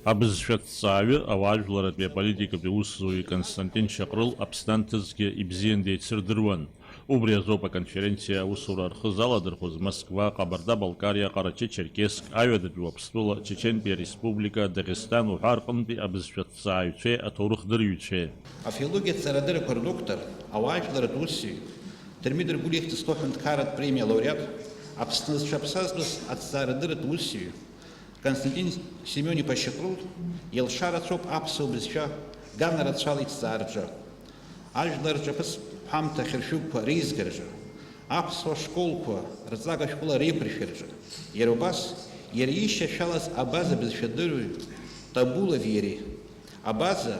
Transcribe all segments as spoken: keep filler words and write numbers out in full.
Абызшәа ҭҵааҩы, ауаажәларратәи аполитикатәи аусзуҩы Константин Шьаҟрыл Аԥсны анҭыҵгьы ибзиан деицырдыруан. Убри азоуп аконференциа аусура рхы заладырхәыз Москва, Ҟабарда-Балкариа, Ҟарачы-Черкесск, Аҩадатәи Уаԥстәыла, Чечентәи Ареспублика, Даӷестан уҳәа рҟынтәи абызшәа ҭҵааҩцәеи аҭоурыхҭырҩцәеи. Афилологиатә ҵарадыррақәа рдоктор, ауаажәларратә усзуҩ, Дырмит Дыргәлиа ихьӡ зху аҳәынҭқарратә премиа лауреат, Аԥсны зҽаԥсазтәыз аҭҵаарадырратә усзуҩ, Константин Семион-иԥа Шьаҟрыл илшара цәоуп аԥсуа бызшәа гана рацәала иҭҵаараҿы, ажәлар рҿаԥыцтә ҳәамҭа хьыршәыгәқәа реизгараҿы, аԥсуа школқәа рҵага шәҟәыла реиқәыршәараҿы, иара убас иара ишьашәалаз абаза бызшәадырҩы Табулов иареи абаза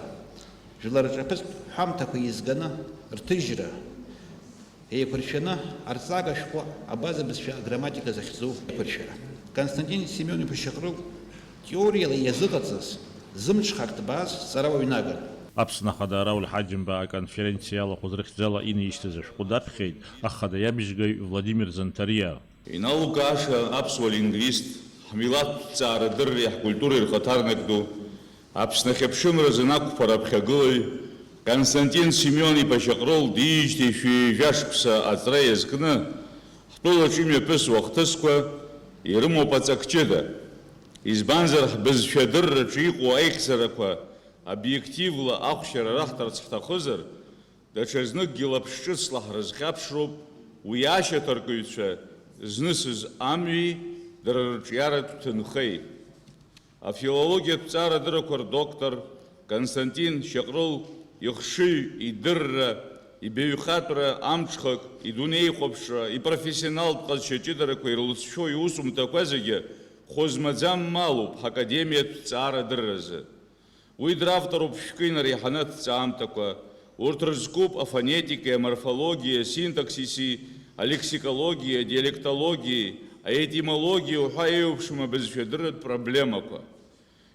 жәлар рҿаԥыцтә ҳәамҭақәа еизганы рҭыжьра, еиқәыршәаны арҵага шәҟәы абаза бызшәа аграмматика захьӡу еиқәыршәара. Константин Семион-иԥа Шьаҟрыл теориала иазыҟаҵаз, зымҽхак ҭбааз ҵарауаҩ наган. Аԥсны Ахада Рауль Ҳаџьымба аконференциа иалахәыз рыхьӡала инеишьҭыз ашәҟәы даԥхьеит ахада иабжьгаҩ Владимир Занҭариа. Иналукааша аԥсуа лингвист, ҳмилаҭтә ҭҵаарадырреи ҳкультуреи рхаҭарнак ду, Аԥсны ахьыԥшымразы анақәԥара аԥхьагылаҩ Константин Семион-иԥа Шьаҟрыл диижьҭеи шәи жәа шықәса аҵра иазкны, ҳтәылаҿы имҩаԥысуа ахҭысқәа ирымоуп аҵак ҷыда. Избанзар, ҳбызшәа адырраҿы иҟоу аихьӡарақәа обиективла ахәшьара раҳҭарц ҳҭахызар, даҽазныкгьы лаԥш ҿыцла ҳрызхьаԥшроуп уи ашьаҭаркыҩцәа знысыз амҩеи дара рыҿиаратә ҭынхеи. Афилологиатә ҵаарадыррақәа рдоктор Константин Шьаҟрыл ихшыҩ, идырра, ибаҩхатәра, амҽхак, идунеихәаԥшра, ипрофессионалтә ҟазшьа ҷыдарақәа ирлыҵшәо иусумҭақәа зегьы хәы змаӡам малуп ҳакадемиатә ҵаарадырразы. Уи дравторуп шәкы инареиҳаны аҭҵаамҭақәа. Урҭ рызкуп афонетикеи, аморфологиеи, асинтаксиси, алексикологиеи, адиалектологиеи, аетимологиеи уҳәа еиуеиԥшым абызшәадырратә проблемақәа.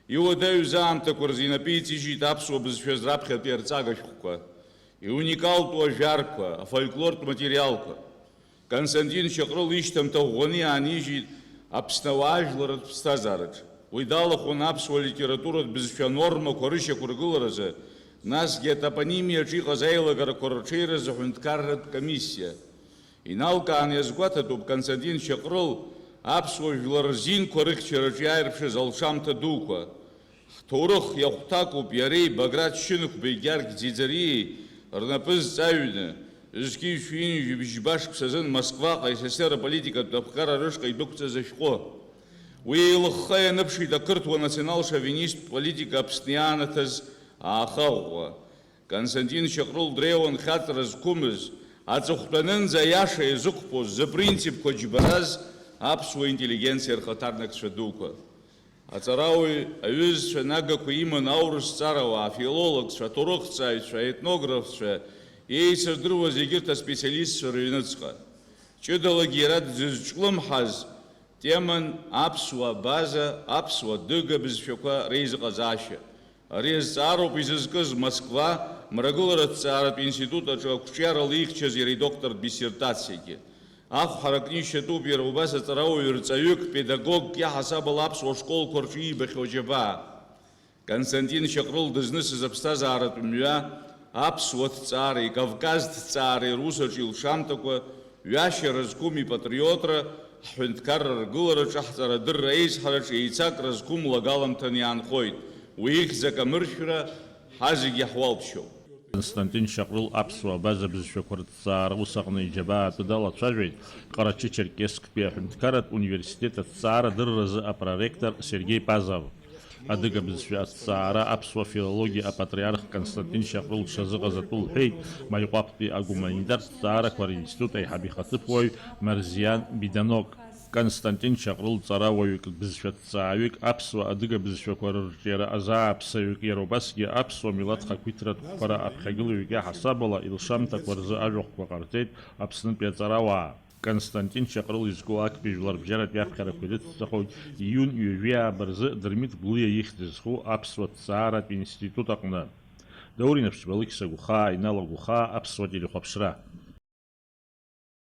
Иуадаҩыз аамҭақәа рзы инапы иҵижьит аԥсуа бызшәа раԥхьатәи арҵага шәҟәқәа, иуникалтәу ажәарқәа, афольклортә материалқәа. Константин Шьаҟрыл ишьҭамҭа ӷәӷәаны иаанижьит Аԥсны ауаажәларратә ԥсҭазаараҿ. Уи далахәын аԥсуа литературатә бызшәа анормақәа рышьақәыргыларазы, насгьы атопонимиаҿы иҟаз аилагарақәа рырҽеиразы аҳәынҭқарратә комиссиа. Иналкааны иазгәаҭатәуп Константин Шьаҟрыл аԥсуа жәлар рзинқәа рыхьчараҿы иааирԥшыз алшамҭа дуқәа. Ҳҭоурых иахәҭакуп иареи Баграт Шьынқәбеи Гьаргь Ӡиӡариеи рнапы зҵаҩны, зқьи шәи ҩынҩажәи бжьба шықәсазын Москваҟа СССР аполитикатә аԥҟара рышҟа идәықәҵаз ашәҟәы. Уи еилыхха ианыԥшит ақырҭуа национал-шовинисттә политика Аԥсны иаанаҭаз аахаӷәӷәа. Константин Шьаҟрыл дреиуан хьаҵра зқәымыз, аҵыхәтәанынӡа аиаша иазықәԥоз, зыпринципқәа џьбараз аԥсуа интеллигенциа рхаҭарнакцәа дуқәа. Аҵарауаҩ аҩызцәа нагақәа иман аурыс ҵарауаа, афилологцәа, аҭоурыхҭҵааҩцәа, аетнографцәа, еицырдыруаз егьырҭ аспециалистцәа рыҩныҵҟа. Ҷыдалагьы иара дзызҿлымҳаз теман аԥсуа абаза, аԥсуа адыга бызшәақәа реизыҟазаашьа. Ари азҵаароуп изызкыз Москва мрагылараҭҵааратә институт аҿы ақәҿиарала ихьчаз иара идоктортә диссертациагьы. Ахә ҳаракны ишьатәуп иара убас аҵарауаҩ рҵаҩык, педагогк иаҳасабала аԥсуа школқәа рҿы иибахьоу аџьабаа. Константин Шьаҟрыл дызнысыз аԥсҭазааратә мҩа, аԥсуа ҭҵаареи Кавказ ҭҵаареи рус аҿы илшамҭақәа ҩашьара зқәым ипатриотра, ҳҳәынҭқарра ргылараҿы, ҳҵарадырра аизҳараҿы еицакра зқәым лагаламҭаны иаанхоит. Уи ихьӡ акамыршәра ҳазегьы иаҳуалԥшьоуп. Константин Шьаҟрыл аԥсуа абаза бызшәақәа рыҭҵаара ус аҟны иџьабаа атәы далацәажәеит Ҟарачы-Черкессктәи аҳәынҭқарратә университет аҭҵаарадырразы апроректор Сергеи Пазов. Адыга бызшәа аҭҵаара аԥсуа филологиа апатриарх Константин Шьаҟрыл дшазыҟаз атәы лҳәеит Маиҟәаԥтәи агуманитартә ҭҵаарақәа ринститут аиҳаб ихаҭыԥуаҩ Марзиан Биданок. Константин Шьаҟрыл ҵарауаҩык, бызшәа ҭҵааҩык, аԥсуа-адыга бызшәақәа рырҿиара азааԥсаҩык, иара убасгьы аԥсуа милаҭ хақәиҭратә қәԥара аԥхьагылаҩык иаҳасабала илшамҭақәа рзы ажәахәқәа ҟарҵеит Аԥснытәи аҵарауаа. Константин Шьаҟрыл изку актәи жәларбжьаратәи аԥхьарақәа ирыцҵахоит июнь ҩажәи ааба рзы Дырмит Гәлиа ихьӡ зху аԥсуа ҭҵааратә институт аҟны. Даур Инапшьба, Алықьса Гәхаа, Инал Агәхаа, Аԥсуа телехәаԥшра.